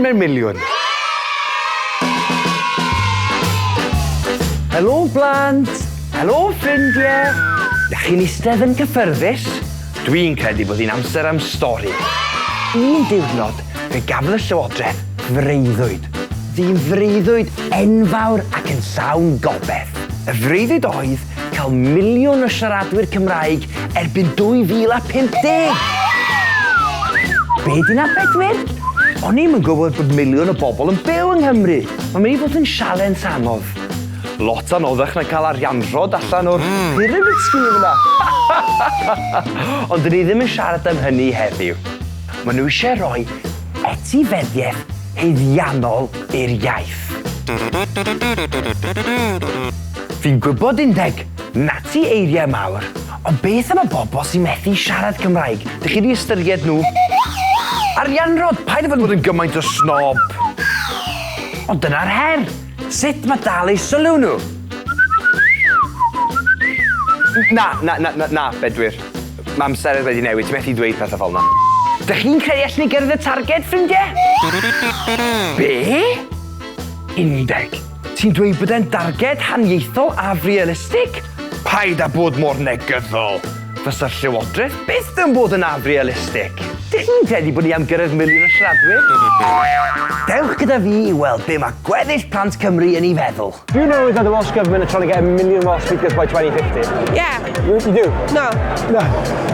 mewn miliwn. Helo blant! Helo ffrindiau! Dach chi'n eistedd yn gyffyrddus? Dwi'n credu bod hi'n amser am stori. Un diwrnod, fe gafodd y Llywodraeth freuddwyd. Ddi'n freuddwyd enfawr ac yn llawn gobaith. Y freuddwyd oedd cael miliwn o siaradwyr Cymraeg erbyn 2050! Be 'di 'na, Bedwyr? O'n i'm yn gwybod bod miliwn o bobl yn byw yng Nghymru. Mae'n mynd i fod yn sialens anodd. Lot anoddach na cael arianrhod allan o'r pyramid scheme yna. Ond 'dyn ni ddim yn siarad am hynny heddiw. Maen nhw eisiau rhoi etifeddiaeth haeddiannol i'r iaith. Fi'n gwybod undeg, 'na ti eiriau mawr, ond beth am y bobl sy'n methu siarad Cymraeg? Dych chi 'di ystyried nhw? Arianrhod, paid â fod yn gymaint o snob! Ond dyna'r her! Sut mae dal eu sylw nhw? Na, na, na, na, na, Bedwyr. Mae amseroedd wedi newid, ti methu dweud pethau fel 'na. Dych chi'n credu allen ni gyrraedd y targed, ffrindiau? Be? Undeg. Ti'n dweud bod e'n darged haniaethol afrealistig? Paid â bod mor negyddol! Fysa'r Llywodraeth byth yn bod yn afrealistig! Dych chi'n credu bod ni am gyrraedd miliwn o siaradwyr? Dewch gyda fi i weld be mae gweddill plant Cymru yn ei feddwl. Do you know that the Welsh Government are trying to get a million Welsh speakers by 2050? Yeah. You do? No. No.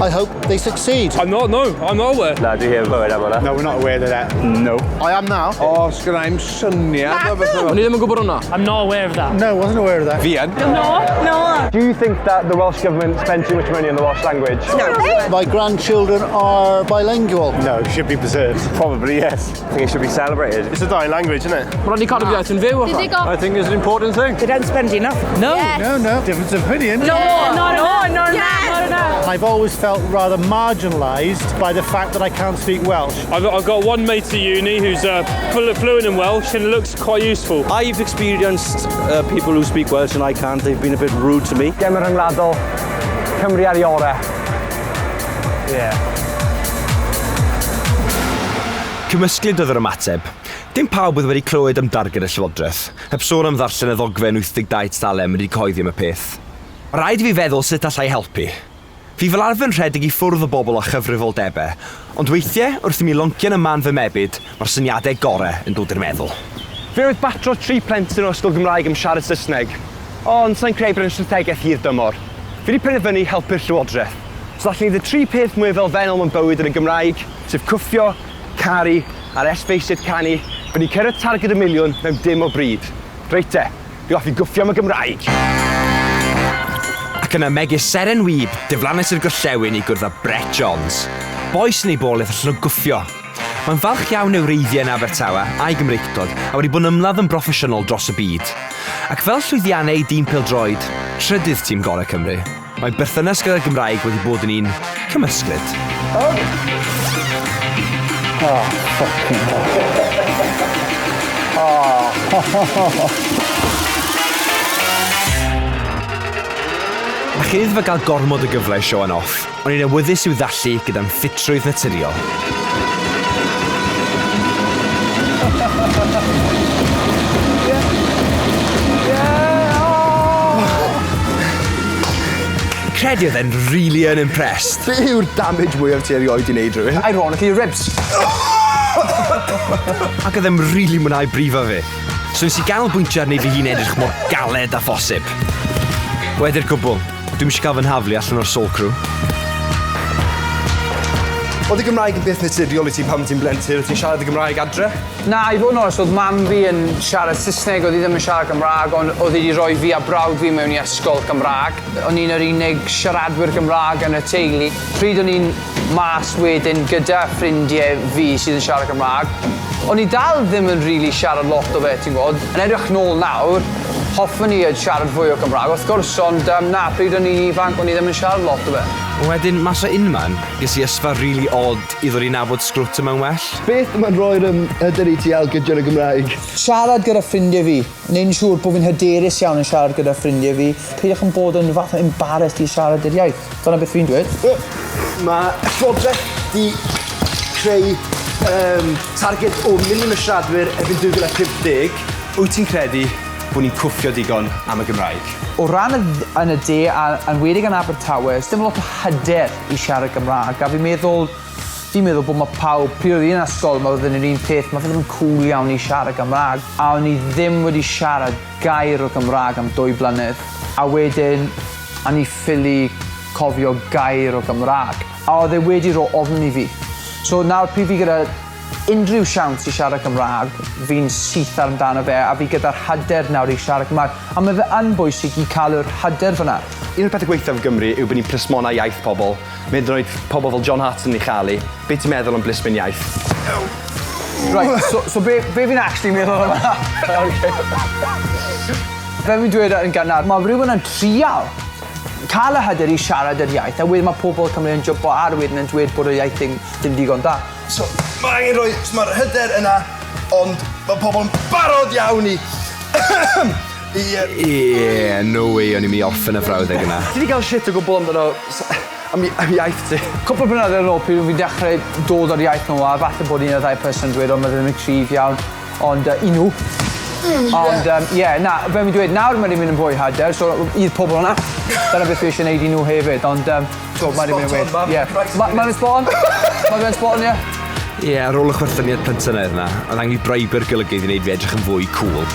I hope they succeed. I'm not, no, I'm not aware. Na, dwi heb glywed am hwnna. No, we're not aware of that. No. I am now. O, sgynna i'm syniad o beth O'n i ddim yn gwybod hwnna. I'm not aware of that. No, wasn't aware of that. Fi yn. No. No. Do you think that the Welsh Government spend too much money on the Welsh language? No. My grandchildren are bilingual. No, it should be preserved. Probably, yes. I think it should be celebrated. It's a dying language, isn't it? Mae rhaid i cadw iaith yn fyw. Did they go? I think it's an important thing. They don't spend enough. No. Yes. No, no. Difference of opinion. No. Not enough. Not enough. Not enough. I've always felt rather marginalised by the fact that I can't speak Welsh. I've got one mate at uni who's fluent in Welsh and looks quite useful. I've experienced people who speak Welsh and I can't. They've been a bit rude to me. Gemau rhyngwladol, Cymru ar ei orau. Yeah. Cymysglyd oedd yr ymateb. Dim pawb oedd wedi clywed am darged y Llywodraeth, heb sôn am ddarllen y ddogfen 82 tudalen wedi cyhoeddi am y peth. Mae rhaid i fi feddwl sut allai helpu. Fi fel arfer yn rhedeg i ffwrdd o bobl a chyfrifoldebau, ond weithiau, wrth i mi loncian ym man fy mebyd, mae'r syniadau gorau yn dod i'r meddwl. Fe oedd batro tri plentyn o ysgol Gymraeg am siarad Saesneg, ond sa i'n credu bod e'n strategaeth hir dymor. Fi 'di penderfynu helpu'r Llywodraeth. So allwn ni wneud y tri peth mwyaf elfennol mewn bywyd yn y Gymraeg, sef cwffio, caru, a'r esbeisydd canu, bydd ni'n cyrraedd targed y miliwn mewn dim o bryd. Reit te, fi off i gwffio am y Gymraeg! Ac yna megis seren wib, diflannais i'r gorllewin i gwrdd â Brett Johns. Boi sy'n ei bolaeth allan o gwffio. Mae'n falch iawn ei wreiddiau yn Abertawe a'i Gymreictod a wedi bod yn ymladd yn broffesiynol dros y byd. Ac fel llwyddiannau ei dîm pêl-droed, trydydd tîm gorau Cymru, mae berthynas gyda'r Gymraeg wedi bod yn un cymysglyd. Oh, fucking hell. Oh. A chyn iddo fe gael gormod o gyfle i sioe'n off, o'n i'n awyddus i'w ddallu gyda'm ffitrwydd naturiol. Credu oedd e'n really unimpressed. Be yw'r damage mwyaf ti erioed 'di neud rhywun? Ironically, ribs. Ac oedd e'n really mwynhau brifo fi. So nes i ganolbwyntio ar wneud fy hun edrych mor galed â phosib. Wedi'r cwbl, dwi'm eisiau cael fy nhaflu allan o'r Soul Crew. Oedd y Gymraeg yn beth naturiol i ti pan ti'n blentyn? Wyt ti'n siarad y Gymraeg adre? Na, i fod yn onest, oedd mam fi yn siarad Saesneg, oedd hi ddim yn siarad Cymraeg, ond oedd hi wedi rhoi fi a brawd fi mewn i ysgol Gymraeg. O'n i'n yr unig siaradwyr Gymraeg yn y teulu. Pryd o'n i'n mas wedyn gyda ffrindiau fi sydd yn siarad Cymraeg, o'n i dal ddim yn rili siarad lot o fe, ti'n gwybod. Yn edrych nôl nawr, hoffwn i siarad fwy o Gymraeg, wrth gwrs, ond um, na, pryd o'n i'n ifanc, o'n i ddim yn siarad lot o fe. Wedyn, mas o unman, ges i ysfa really odd i ddod i nabod sgrwt yma'n well. Beth mae'n rhoi'r um, hyder i ti ailgydio yn y Gymraeg? Siarad gyda ffrindiau fi. Neu'n siŵr bod fi'n hyderus iawn yn siarad gyda ffrindiau fi. Peidiwch yn bod yn fath o embarrassed i siarad yr iaith. Dyna beth fi'n dweud. Mae Llywodraeth di creu Targed o miliwn o siaradwyr erbyn 2050, wyt ti'n credu bod ni'n cwffio digon am y Gymraeg? O ran y, yn y de, a enwedig yn Abertawe, dim lot o hyder i siarad Gymraeg, a fi'n meddwl bod mae pawb, pryd oedd i yn ysgol, mae oedd yn yr un peth, mae fe ddim yn cool iawn i siarad Gymraeg, a o'n i ddim wedi siarad gair o Gymraeg am 2 blynedd, a wedyn, o'n i ffili cofio gair o Gymraeg, a oedd e wedi rhoi ofn i fi. So nawr pryd fi gyda unrhyw siawns i siarad Cymraeg, fi'n syth ar amdano fe, a fi gyda'r hyder nawr i siarad Cymraeg. A mae fe yn bwysig i cael yr hyder fyna. Un o'r pethau gwaethaf yn Gymru yw bod ni'n plismona iaith pobl. Mae'n rhoi pobl fel John Hartson i chael. Be ti'n meddwl am blismyn iaith? Right, so be fi'n actually meddwl am hwnna? Okay. Fe fi'n dweud yn gynnar, mae rhywun yn trial cael y hyder i siarad yr iaith, a wedyn mae pobl Cymru yn jumpo ar wedyn yn dweud bod y iaith ddim digon da. So, mae angen rhoi, so mae'r hyder yna, ond mae pobl yn barod iawn i Ie, no way o'n i'n mynd i orffen y frawddeg yna. Ti wedi cael shit o gwbl amdano am iaith ti? Cwpl o blynyddoedd yn ôl, pryd fi'n dechrau dod o'r iaith nhw, a falle bod un o ddau person yn dweud, ond mae ddim yn cryf iawn, ond i nhw. Ond, ie, yeah, na, fel fi'n dweud, nawr mae'n mynd yn fwy hyder, so i'r pobl yna, dyna beth fi eisiau gwneud i nhw hefyd, ond, so, mae'n mynd yn Spot on, well. man. Ie. Mae'n spot on? Mae'n spot on, ie. Ie, ar ôl y chwerthyniad plentynaidd yna, oedd angen i bribe'r golygydd i wneud fi edrych yn fwy cool.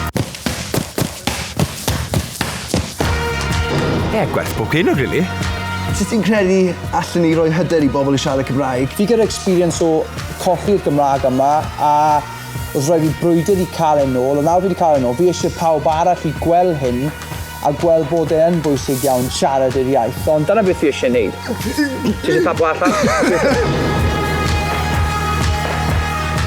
Ie, gwerth bob ceiniog, really. Sut ti'n credu allan ni roi hyder i bobl i siarad Cymraeg? Fi gyda experience o colli'r Gymraeg yma, a oedd rhaid fi brwydr i cael e nôl, a nawr fi wedi cael e nôl, fi eisiau pawb arall i gweld hyn, a gweld bod e yn bwysig iawn siarad yr iaith, ond dyna beth fi eisiau gwneud. Ti eisiau tapo allan?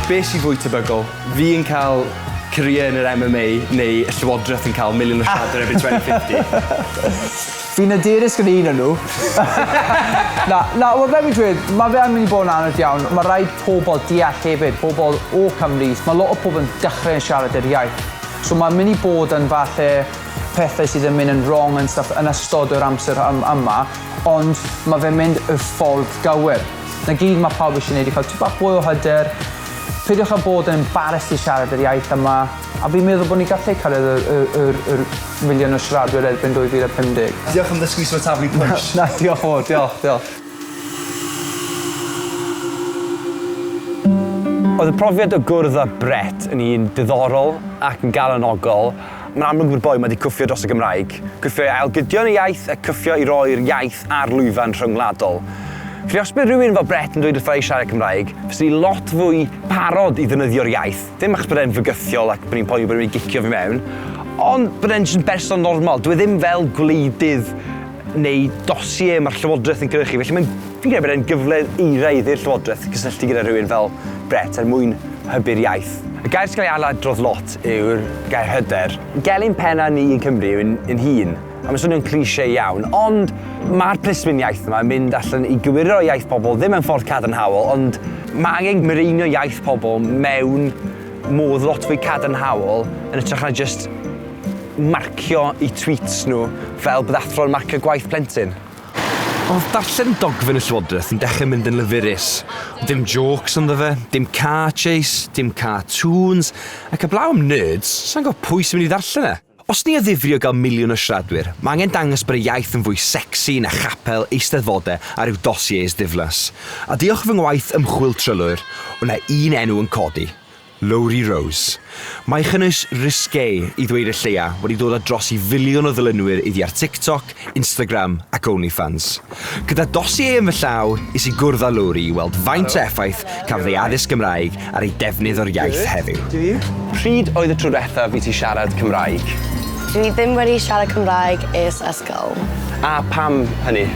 Be sy'n fwy tebygol? Fi yn cael career yn yr MMA neu y Llywodraeth yn cael miliwn o siaradwyr erbyn 2050? Fi'n hyderus gyda un o'n nhw. Na, wel fel fi'n dweud, mae fe yn mynd i bod yn anodd iawn. Mae rhaid pobl deall hefyd, pobl o Cymru. Mae lot o pobl yn dechrau yn siarad yr iaith. So mae'n mynd i bod yn falle pethau sydd yn mynd yn wrong and stuff yn ystod yr amser yma, ond mae fe'n mynd y ffordd gywir. Na gyd mae pawb eisiau gwneud i cael tipyn bach fwy o hyder, peidiwch â bod yn embarrassed i siarad yr iaith yma, a fi'n meddwl bod ni'n gallu cael y miliwn o siaradwyr erbyn 2050. Diolch am ddysgu sut taflu punch. Na, diolch fawr, diolch, diolch. Oedd y profiad o gwrdd â Brett yn un diddorol ac yn galonogol. Mae'n amlwg bod boi mae wedi cwffio dros y Gymraeg. Cwffio i ailgydio yn y iaith a cwffio i roi'r iaith ar lwyfan rhyngwladol. Felly os bydd rhywun fel Brett yn dweud wrtha i siarad Cymraeg, fyswn i lot fwy parod i ddefnyddio'r iaith. Ddim achos bod e'n fygythiol ac bod ni'n poeni bod e'n mynd i gicio fi mewn, ond bod e'n jyst yn berson normal. Dwi ddim fel gwleidydd neu dossier mae'r Llywodraeth yn cynhyrchu. Felly fi'n credu bod e'n gyfle euraidd i'r Llywodraeth cysylltu gyda rhywun fel Brett er mwyn hybu'r iaith. Y gair sy'n cael ei ailadrodd lot yw'r gair hyder. Gelyn penna ni yn Cymru yw'n ein hun. A mae'n swnio'n cliché iawn, ond mae'r plismyn iaith yma yn mynd allan i gywiro iaith pobl, ddim mewn ffordd cadarnhaol, ond mae angen mireinio iaith pobl mewn modd lot fwy cadarnhaol yn hytrach na just marcio i tweets nhw fel bydd athro'n marcio gwaith plentyn. Oedd darllen dogfen y Llywodraeth yn dechrau mynd yn lyfurus. Dim jokes ynddo fe, dim car chase, dim cartoons, ac heblaw am nerds, sa'n gwybod pwy sy'n mynd i ddarllen e. Os ni o ddifri o gael miliwn o siaradwyr, mae angen dangos bod y iaith yn fwy sexy na chapel, eisteddfodau a rhyw dossiers diflas. A diolch fy ngwaith ymchwil trylwyr, o'na un enw yn codi. Lowri Rose. Mae chynnwys risqué i ddweud y lleia wedi dod â dros i filiwn o ddilynwyr iddi ar TikTok, Instagram ac OnlyFans. Gyda dossier yn fy llaw, es i gwrdd â Lowri i weld faint o effaith cafodd ei addysg Gymraeg ar ei defnydd o'r iaith heddiw. Pryd oedd y tro diwethaf i ti siarad Cymraeg? Dwi ddim wedi siarad Cymraeg ers ysgol. A pam hynny?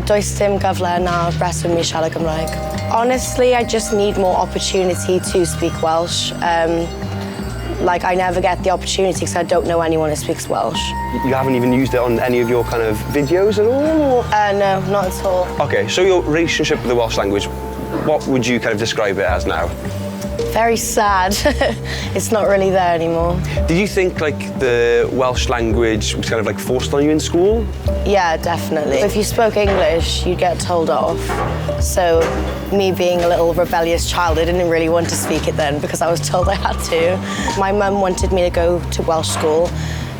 Does dim gyfle na reswm i siarad Cymraeg. Honestly, I just need more opportunity to speak Welsh. Like, I never get the opportunity because I don't know anyone who speaks Welsh. You haven't even used it on any of your kind of videos at all? Or? No, not at all. Okay, so your relationship with the Welsh language, what would you kind of describe it as now? Very sad. It's not really there anymore. Did you think like the Welsh language was kind of like forced on you in school? Yeah, definitely. If you spoke English, you'd get told off. So me being a little rebellious child, I didn't really want to speak it then because I was told I had to. My mum wanted me to go to Welsh school.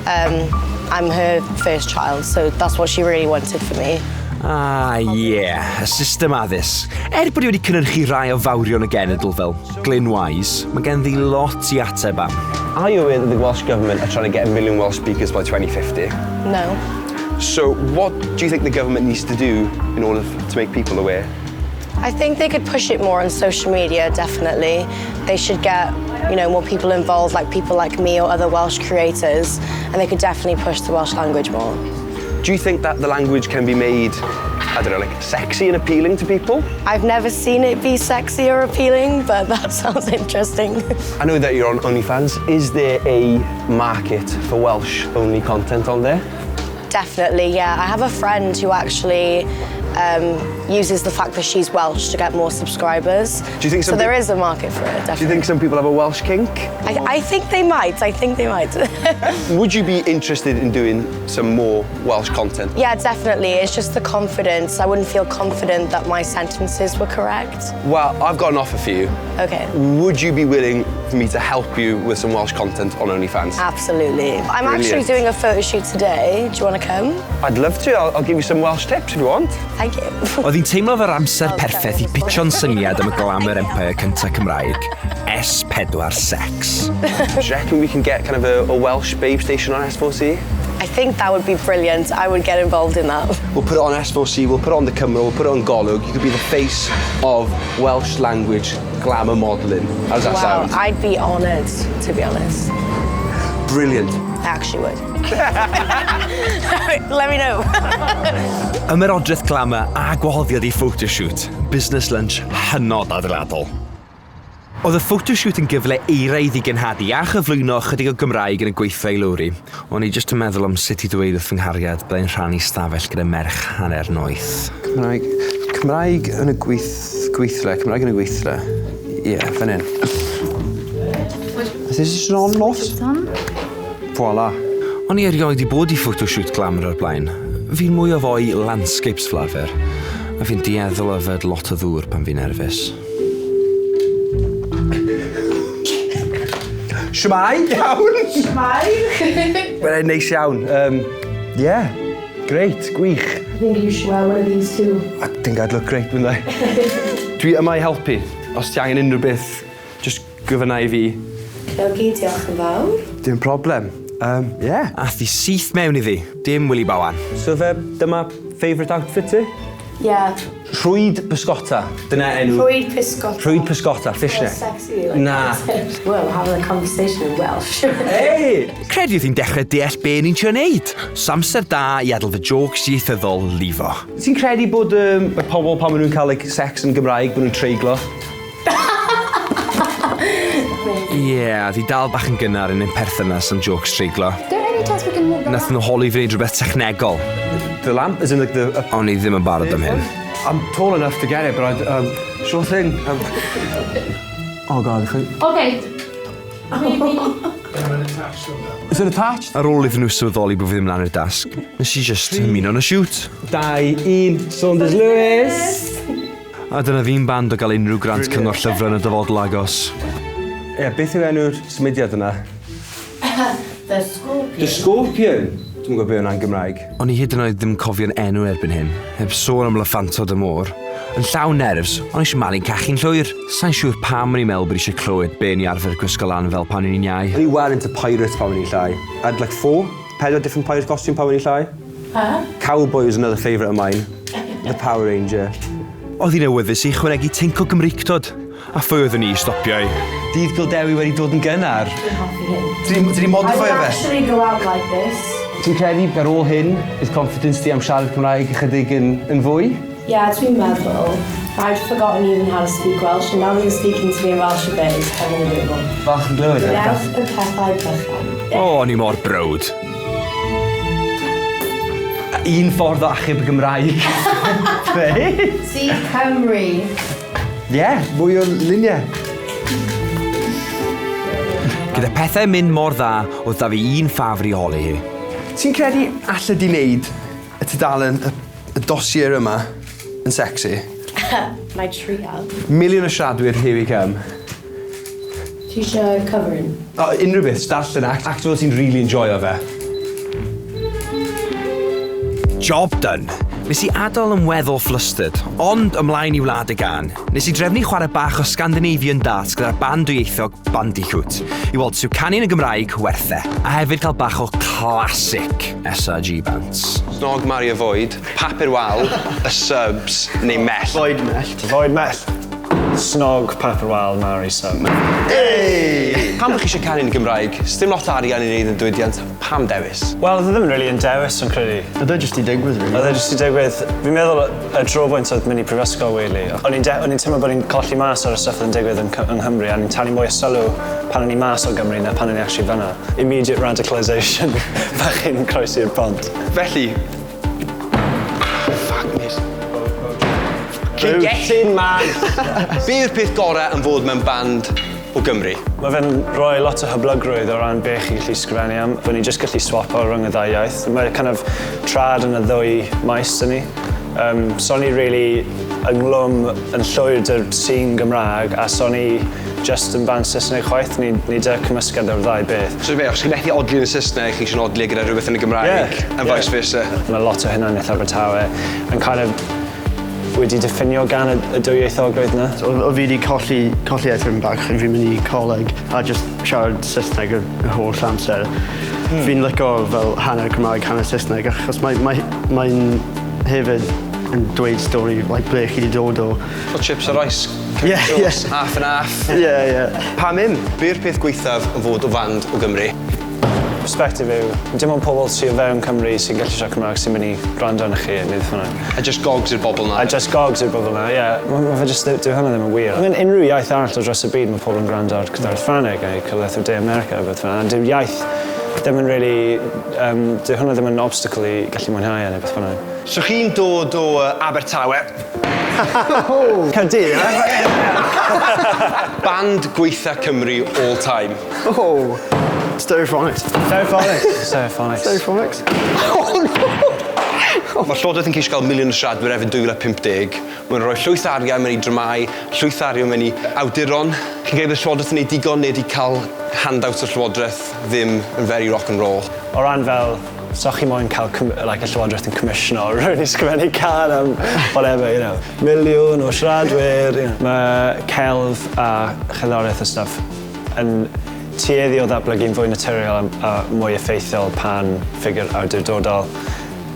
I'm her first child, so that's what she really wanted for me. Ah, ie, yeah, y system addysg. Er bod hi wedi cynhyrchu rhai o fawrion y genedl fel Glyn Wise, mae ganddi lot i ateb am. Are you aware that the Welsh Government are trying to get a million Welsh speakers by 2050? No. So what do you think the government needs to do in order to make people aware? I think they could push it more on social media, definitely. They should get more people involved, like people like me or other Welsh creators, and they could definitely push the Welsh language more. Do you think that the language can be made, I don't know, like sexy and appealing to people? I've never seen it be sexy or appealing, but that sounds interesting. I know that you're on OnlyFans. Is there a market for Welsh-only content on there? Definitely, yeah. I have a friend who actually uses the fact that she's Welsh to get more subscribers. Do you think so some there is a market for it, definitely. Do you think some people have a Welsh kink? I think they might. I think they might. Would you be interested in doing some more Welsh content? Yeah, definitely. It's just the confidence. I wouldn't feel confident that my sentences were correct. Well, I've got an offer for you. Okay. Would you be willing for me to help you with some Welsh content on OnlyFans? Absolutely. I'm actually Brilliant. doing a photo shoot today. Do you want to come? I'd love to. I'll give you some Welsh tips if you want. Thank you. Oedd hi'n teimlo fel amser perffaith i pitcho'n syniad am y Glamour Empire cynta Cymraeg, S4 Sex. Do you reckon we can get kind of a Welsh babe station on S4C? I think that would be brilliant. I would get involved in that. We'll put it on S4C, we'll put it on the Cymro, we'll put it on Golwg. You could be the face of Welsh language glamour modelling. How does that Wow, sound? I'd be honoured, to be honest. Brilliant. I actually would. Let me know. Ymerodraeth glamour a gwahoddiad i photoshoot. Business lunch hynod adeiladol. Oedd y photoshoot yn gyfle euraidd i genhadu a chyflwyno chydig o Gymraeg yn y gweithle i Lowri. O'n i jyst yn meddwl am sut i ddweud wrth fy nghariad byddai'n rhannu stafell gyda merch hanner noeth. Cymraeg, Cymraeg yn y gweithle, Cymraeg yn y gweithle. Ie, yeah, fan hyn. Is this just on and off? Voila. O'n i erioed 'di bod i photoshoot glamour o'r blaen. Fi'n mwy o foi landscapes fel arfer. A fi'n dueddol o yfed lot o ddŵr pan fi'n nerfus. Shwmae, iawn? Shwmae. Wel, neis iawn. Yeah, great, gwych. I think you should wear one of these too. I think I'd look great, wouldn't I? Dwi yma i helpu. Os ti angen unrhyw beth, just gofynna i fi. Oce, diolch yn fawr. Dim problem. Yeah. Ath hi syth mewn iddi. Dim Willy Bowan. So fe, dyma favourite outfit ti? Yeah. Rhwyd bysgota. Dyna enw. Rhwyd pysgota. Rhwyd pysgota, fishnet. Sexy. Like Na. that. Well, having a conversation in Welsh. Hey! Credu oedd hi'n dechrau deall be ni'n trio neud. So amser da i adael fy jokes ieithyddol lifo. Ti'n credu bod y pobl pan maen nhw'n cael like, sex yn Gymraeg, bod nhw'n treiglo? Ie, yeah, oedd hi dal bach yn gynnar yn ein perthynas am jokes treiglo. There any chance we can move the Nath nhw holi fi wneud rhywbeth technegol. The lamp is in like the... O'n i ddim yn barod am hyn. I'm tall enough to get it, but I... Sure thing. Oh God, if I... Okay. Is it attached? Ar ôl iddyn nhw sylweddoli bod fi ddim lan i'r dasg, nes i just ymuno yn y shoot. 2, 1, Saunders Lewis! A dyna fi'n banned o gael unrhyw grant cyngor llyfrau yn y dyfodol agos. Ie, yeah, beth yw enw'r symudiad yna? The Scorpion. The Scorpion! Dwi'n gwybod beth hwnna'n Gymraeg. O'n i hyd yn oed ddim cofio'n enw erbyn hyn, heb sôn am lyffantod y môr. Yn llawn nerves, o'n i eisiau malu'n cachu'n llwyr. Sa'n siŵr pam o'n i'n meddwl bod eisiau clywed be ni arfer gwisgo lan fel pan o'n i'n iau. O'n i well into pirates pan o'n i'n llai. I had like four, pedwar different pirate costume pan o'n i'n llai. Huh? Cowboy was another favourite of mine. The Power Ranger. Oedd hi'n awyddus i chwanegu tinc o Gymreictod, a phwy oeddwn i i stopio i? Dydd Gŵyl Dewi wedi dod yn gynnar. Dwi'n hoffi hyn. Dwi I modify would fe? actually go out like this. Ti'n credu ar ôl hyn, is confidence ti am siarad Cymraeg ychydig yn fwy? Yeah, dwi'n meddwl. I'd forgotten even how to speak Welsh, and now that you're speaking to me in Welsh a bit, it's coming a bit more. Falch yn glywed. Gwnewch y pethau bychan. O, o'n i mor browd. Un ffordd o achub y Gymraeg. Be? See Cymru. Ie, yeah, mwy o luniau. Gyda pethau yn mynd mor dda, oedd 'da fi un ffafr i holi hi. Ti'n credu alle di wneud y tudalen, y, y dossier yma, yn sexy? Na i trial. Miliwn o siaradwyr, here we come. Ti eisiau covering? O, unrhyw beth, darllen act, act fel ti'n really enjoyo fe. Job done. Nes i adael yn weddol flustered, ond ymlaen i wlad y gân. Nes i drefnu chwarae bach o Scandinavian darts gyda'r band dwyieithog Bandicoot, i weld syw canu yn y Gymraeg werth e, a hefyd cael bach o classic SRG bands. Snog, marry, avoid, papur wal, y subs, neu mellt. Void mellt. Void mellt. Snog, papur wal, marry sub. Hey! Pam bych chi eisiau canu yn y Gymraeg? Sdim lot o arian i wneud yn diwydiant. Pam dewis? Wel, oedd e ddim yn really yn dewis, yn credu. Oedd e jyst i digwydd, really. Oedd e jyst i digwydd. Fi'n meddwl y drobwynt oedd mynd i prifysgol, weirdly. O'n i'n o'n i'n teimlo bod i'n colli mas ar y stuff oedd yn digwydd yn, yng Nghymru, a o'n i'n talu mwy o sylw pan o'n i mas o Gymru na pan o'n i actually fyna. Immediate radicalisation bach chi'n croesi'r bont. Felly, Fuck, mate. Get in, man! Be yw'r peth gorau yn fod mewn band o Gymru? Mae fe'n rhoi lot o hyblygrwydd o ran be chi'n gallu sgrifennu am. Bod ni jyst gallu swapo rhwng y ddau iaith. Mae kind of trad yn y ddwy maes dyn ni. So ni really ynglwm yn llwyr dy'r scene Gymraeg a so ni just yn band Saesneg chwaith. Ni, ni dy cymysgedd o'r ddau beth. So be, os chi'n methu odli yn y Saesneg, chi eisiau odli gyda rhywbeth yn y Gymraeg, Yeah, and yeah. vice versa. Mae lot o hunaniaeth Abertawe yn kind of wedi diffinio gan y, y dwyieithogrwydd yna. O, o fi wedi colli, colli e tipyn bach yn fi'n mynd i coleg a just siarad Saesneg y y holl amser. Fi'n licio fel hanner Cymraeg, hanner Saesneg, achos mae'n mae, mae hefyd yn dweud stori like, ble chi wedi dod o. So chips a rice, Yeah, sauce, yeah. half and half. Yeah, yeah. Pam im? Be yw'r peth gwaethaf yn fod o fand o Gymru? Perspective yw, dim ond pobl sydd o fewn Cymru sy'n gallu siarad Cymraeg sy'n mynd i gwrando arnoch chi neu beth bynnag. A just gogs i'r bobl na. A just gogs yw'r bobl na, ie. Yeah. Mae fe just, dyw hwnna ddim yn wir. Mewn unrhyw iaith arall o dros y byd, mae pobl yn gwrando ar cerddoriaeth Ffrangeg neu cerddoriaeth o De America, beth bynnag. A dyw'r iaith ddim yn really, dyw hwnna ddim yn obstacle i gallu mwynhau e neu beth bynnag. So chi'n dod o Abertawe. Caerdydd, Band gweitha Cymru all time. Oh, Stereophonics. Stereophonics. Stereophonics. Stereophonics. Mae'r Llywodraeth yn ceisio cael miliwn o siaradwyr erbyn 2050. Mae'n rhoi llwyth o arian mewn i dramau, llwyth o arian mewn i awduron. Chi'n credu bod y Llywodraeth yn neud digon neu 'di cael handouts o'r Llywodraeth ddim yn very rock and roll? O ran fel, so chi moyn cael like, y Llywodraeth yn commissiono rhywun i sgrifennu cân am whatever, you know. Miliwn o siaradwyr. You know. Mae celf a cherddoriaeth a stuff yn tueddu o ddatblygu'n fwy naturiol a mwy effeithiol pan ffigur awdurdodol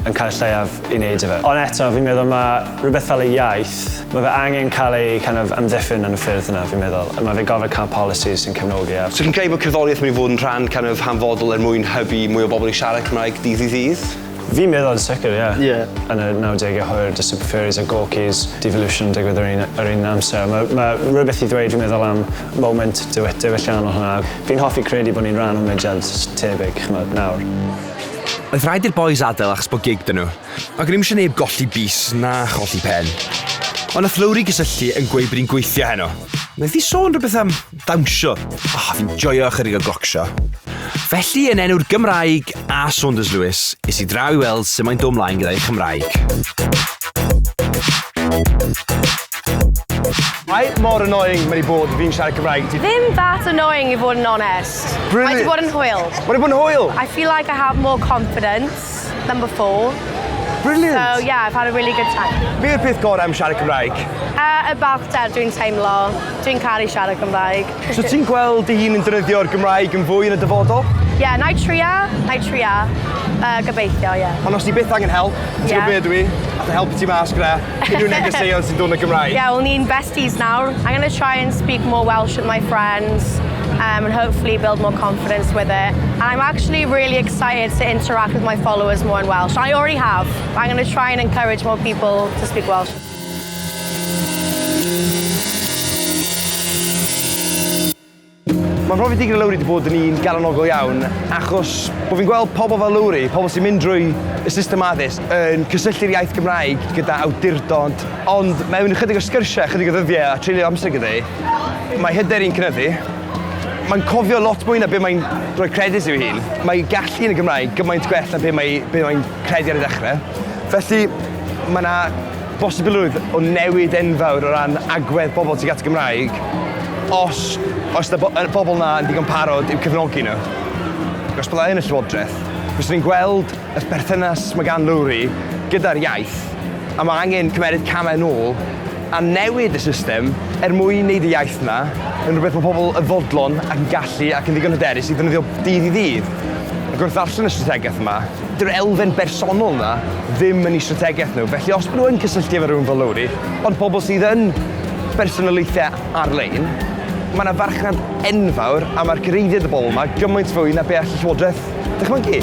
yn cael lleiaf i wneud efo. Ond eto, fi'n meddwl mae rhywbeth fel y iaith, mae fe angen cael ei kind of amddiffyn yn y ffyrdd yna, fi'n meddwl. A mae fe gorfod cael policies sy'n cefnogi e. So chi'n credu bod cerddoriaeth mynd i fod yn rhan kind of hanfodol er mwyn hybu mwy o bobl i siarad Cymraeg dydd i ddydd? Fi'n meddwl yn sicr, ie. Yeah. Yn y 90au hwyr, The Super Furries a Gorky's Devolution digwydd yr un amser. Mae ma rhywbeth i ddweud, fi'n meddwl, am moment diwylliannol hwnna. Fi'n hoffi credu bod ni'n rhan o mudiad tebyg, ch'mod, nawr. Oedd rhaid i'r boys adael achos bod gig 'da nhw. Ac o'n i'm eisiau neb golli bys na cholli pen. Ond nath Lowri gysylltu yn gweud bod hi'n gweithio heno. Wnaeth hi sôn rhywbeth am dawnsio. Oh, fi'n joio ychydig o glocsio. Felly, yn enw'r Gymraeg a Saunders Lewis, es i draw i weld sut mae'n dod mlaen gyda'i Chymraeg. Mae mor annoying mae wedi bod fi'n siarad Cymraeg. Ddim that annoying i fod yn onest. Brilliant. Mae wedi bod yn hwyl. Mae wedi bod yn hwyl. I feel like I have more confidence than before. Brilliant. So yeah, I've had a really good time. Be yw'r peth gorau am siarad Cymraeg? Y balchder dwi'n teimlo. Dwi'n caru siarad Cymraeg. So ti'n gweld dy hun yn defnyddio'r Gymraeg yn fwy yn y dyfodol? Yeah, na i tria, na i tria. Gobeithio, yeah. Ond os ti byth angen help, ti'n Yeah. gwybod be ydw i? Alla helpu ti mas gyda unrhyw negeseuon sy'n dod yn y Gymraeg. Yeah, well, ni'n besties nawr. I'm going to try and speak more Welsh with my friends and hopefully build more confidence with it. And I'm actually really excited to interact with my followers more in Welsh. I already have. I'm going to try and encourage more people to speak Welsh. Mae profiad i gyda Lowri wedi bod yn un galonogol iawn, achos bod fi'n gweld pobl fel Lowri, pobl sy'n mynd drwy y system addysg, yn cysylltu'r iaith Gymraeg gyda awdurdod, ond mewn ychydig o sgyrsiau, ychydig o ddyddiau a treulio amser gyda hi, mae hyder i'n cynyddu, Mae'n cofio lot mwy na be mae'n rhoi credit i'w hun. Mae gallu yn y Gymraeg gymaint gwell na be mae'n be mae credu ar y dechrau. Felly, mae yna bosibilrwydd o newid enfawr o ran agwedd bobl tuag at y Gymraeg os oes 'na bo- y bobl 'na yn ddigon parod i'w cefnogi nhw. Os byddai yn y Llywodraeth, fyswn i'n gweld y berthynas mae gan Lowri gyda'r iaith a mae angen cymeryd camau nôl a newid y system er mwyn wneud y iaith 'na yn rhywbeth mae pobl yn fodlon ac yn gallu ac yn ddigon hyderus i ddefnyddio dydd i ddydd. Ac wrth ddarllen y strategaeth yma, dyw'r elfen bersonol 'na ddim yn eu strategaeth nhw. Felly os maen nhw yn cysylltu efo rhywun fel Lowri, ond pobl sydd yn bersonoliaethau ar-lein, mae yna farchnad enfawr a mae'r cyreiddiad y bobl yma gymaint fwy na be all y Llywodraeth dychmygu.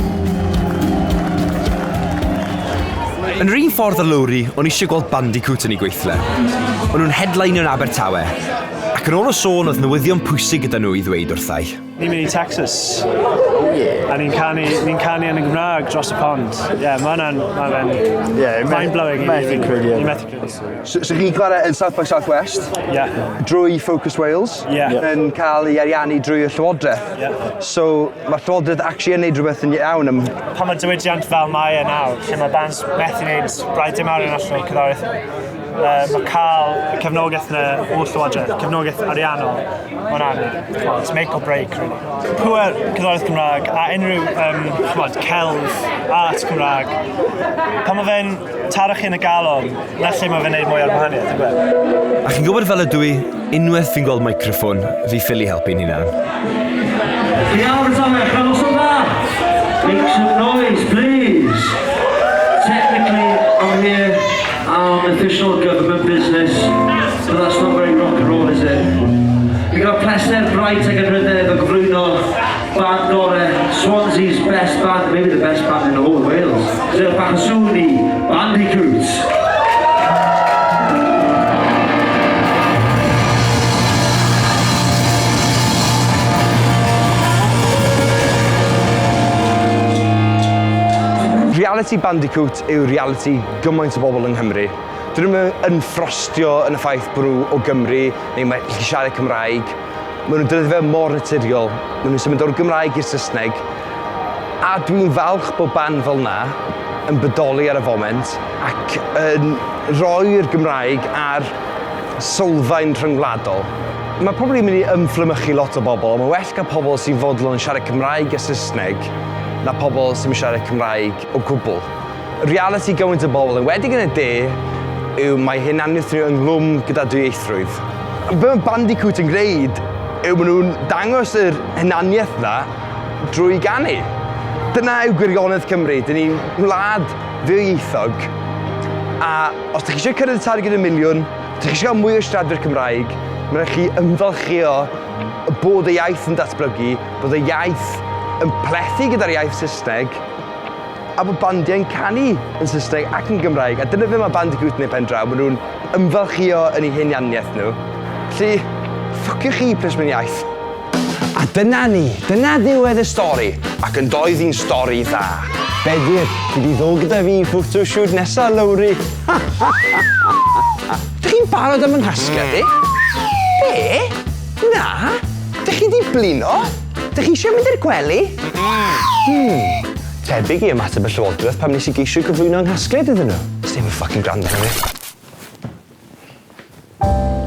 Yn yr un ffordd â Lowri, o'n i eisiau gweld Bandicoot yn ei gweithle. O'n nhw'n headlineio yn Abertawe, ac yn ôl y sôn oedd newyddion pwysig gyda nhw i ddweud wrthai. Ni'n mynd i Texas. Oh yeah. A ni'n canu, ni'n canu yn y Gymraeg dros y pond. Yeah, mae hwnna'n, mae fe'n yeah, mind-blowing. Methu credu. Ni'n methu credu. So, so chi'n chwarae yn South by Southwest? Yeah. Drwy Focus Wales? Yeah. Yn cael ei ariannu drwy y Llywodraeth? Yeah. So mae'r Llywodraeth actually yn neud rhywbeth yn iawn am... Pan mae diwydiant fel mae e nawr, lle mae bands methu wneud braidd dim arian allan o'r cerddoriaeth, mae cael y cefnogaeth yna o'r Llywodraeth, cefnogaeth ariannol, mae hwnna'n, ch'mod, it's make or break, really. Pŵer cerddoriaeth Cymraeg a unrhyw um, ch'mod, celf, art Cymraeg, pan mae fe'n taro chi yn y galon, na lle mae fe'n neud mwy o'r gwahaniaeth, yw e? A chi'n gwybod fel ydw i, unwaith fi'n gweld microffon, fi ffili helpu'n hunan. Iawn, Abertawe, cael noson dda! Make some noise, please! Technically, I'm here on official government business, but that's not very rock and roll, is it? Fi gyda pleser braint ac anrhydedd o gyflwyno band gore, Swansea's best band, maybe the best band in the whole of Wales. Sef bach o sŵn i Bandicoot. Reality Bandicoot yw reality gymaint o bobl yng Nghymru. Dyn nhw'm yn ffrostio yn y ffaith bod nhw o Gymru neu mae gallu siarad Cymraeg. Maen nhw'n defnyddio fe mor naturiol. Maen nhw'n symud o'r Gymraeg i'r Saesneg. A dwi'n falch bod band fel 'na yn bodoli ar y foment ac yn rhoi'r Gymraeg ar sylfaen rhyngwladol. Mae probably mynd i ymfflamychu lot o bobl, ond mae'n well cael pobl sy'n fodlon siarad Cymraeg a Saesneg na pobl sy'n siarad Cymraeg o gwbl. Reality gymaint o bobl, enwedig yn y de, yw mae hunaniaeth nhw ynghlwm gyda dwyieithrwydd. Be mae Bandicoot yn gwneud yw maen nhw'n dangos yr hunaniaeth 'na drwy ganu. Dyna yw gwirionedd Cymru, dyn ni'n wlad ddwyieithog a os dych chi eisiau cyrraedd y targed y miliwn, os dych chi eisiau cael mwy o siaradwyr Cymraeg, mae'n rhaid chi ymfalchïo bod y iaith yn datblygu, bod y iaith yn plethu gyda'r iaith Saesneg, a bod bandiau'n canu yn Saesneg ac yn Gymraeg. A dyna be mae Bandicoot yn ei pen draw, maen nhw'n ymfalchïo yn eu hunaniaeth nhw. Felly, ffwciwch chi, plismyn iaith. A dyna ni, dyna ddiwedd y stori, ac yn doedd hi'n stori dda. Bedwyr, chi di ddod gyda fi i photoshoot nesa, Lowri. Dych chi'n barod am 'y nghasgliad i? Be? Na? Dych chi di blino? Dych chi eisiau mynd i'r gwely? Hmm. Tebyg i ymateb y Llywodraeth pan wnes i geisio cyflwyno 'nghasgliad iddyn nhw. Sneb yn ffycin gwrando arna fi.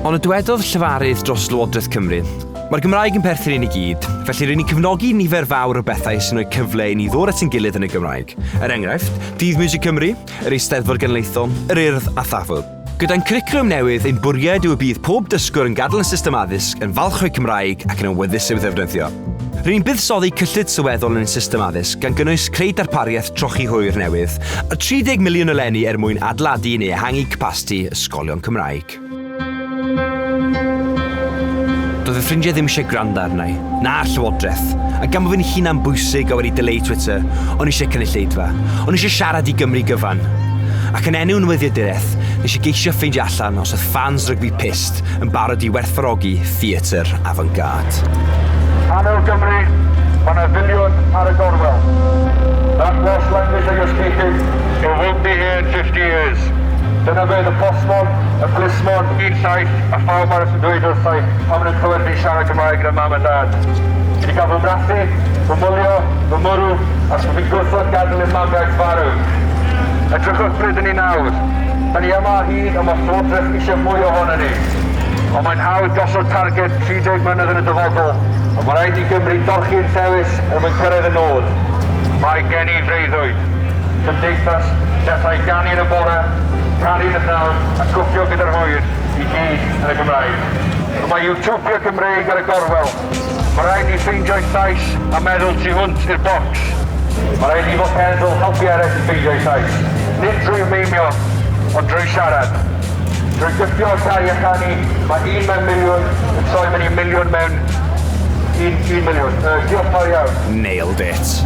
Ond y dywedodd llefarydd dros Lywodraeth Cymru, Mae'r Gymraeg yn perthyn i ni gyd, felly ry'n ni'n cefnogi nifer fawr o bethau sy'n rhoi cyfle i ni ddod at ein gilydd yn y Gymraeg. Er enghraifft, Dydd Miwsig Cymru, yr Eisteddfod Genedlaethol, yr Urdd a Thafwyl. Gyda'n cwricwlwm newydd, ein bwriad yw y bydd pob dysgwr yn gadael y system addysg yn falch o'u Cymraeg ac yn awyddus i'w ddefnyddio. Ry'n ni'n buddsoddi cyllid sylweddol yn ein system addysg, gan gynnwys creu darpariaeth trochi hwyr newydd, a 30 miliwn eleni er mwyn adeiladu neu ehangu capasiti ysgolion Cymraeg. Doedd fy ffrindiau ddim eisiau gwrando arna i, na'r Llywodraeth, a gan bod fi'n hunan bwysig a wedi dileu Twitter, o'n i eisiau cynulleidfa, o'n i eisiau siarad i Gymru gyfan. Ac yn enw newyddiaduraeth, nes i geisio ffeindio allan os oedd ffans rygbi pyst yn barod i werthfawrogi theatr avant-garde. Panel Gymru, mae 'na filiwn ar y gorwel. That Welsh language that you're speaking, it won't be here in 50 years. Dyna be oedd y postmon, y plismon, un llais, a phawb arall yn dweud wrtha i pan maen nhw'n clywed fi'n siarad Cymraeg gyda mam a dad. Fi wedi cael fy mrathu, fy mwlio, fy mwrw, a fi'n gwrthod gadael i'r mamiaith farw. Edrychwch pryd ni nawr. Da ni yma o hyd, a mae'r Llywodraeth eisiau mwy ohono ni. Ond mae'n hawdd gosod targed 30 mlynedd yn y dyfodol, ond mae rhaid i Gymru dorchi'n llewys er mwyn cyrraedd y nod. Mae gen i freuddwyd. Cymdeithas lle allai ganu yn y bore, canu yn y pnawn, a cwffio gyda'r hwyr i gyd yn y Gymraeg. Mae Utopia Cymreig ar y gorwel. Mae rhaid i ffeindio'i llais a meddwl tu hwnt i'r bocs. Mae rhaid i fod cenedl helpu eraill i ffeindio'i llais. Nid drwy meimio, ond drwy siarad. Drwy gyffio llai a chanu, mae un mewn miliwn yn troi mewn i miliwn mewn un, 1 miliwn. Diolch fawr iawn. Nailed it.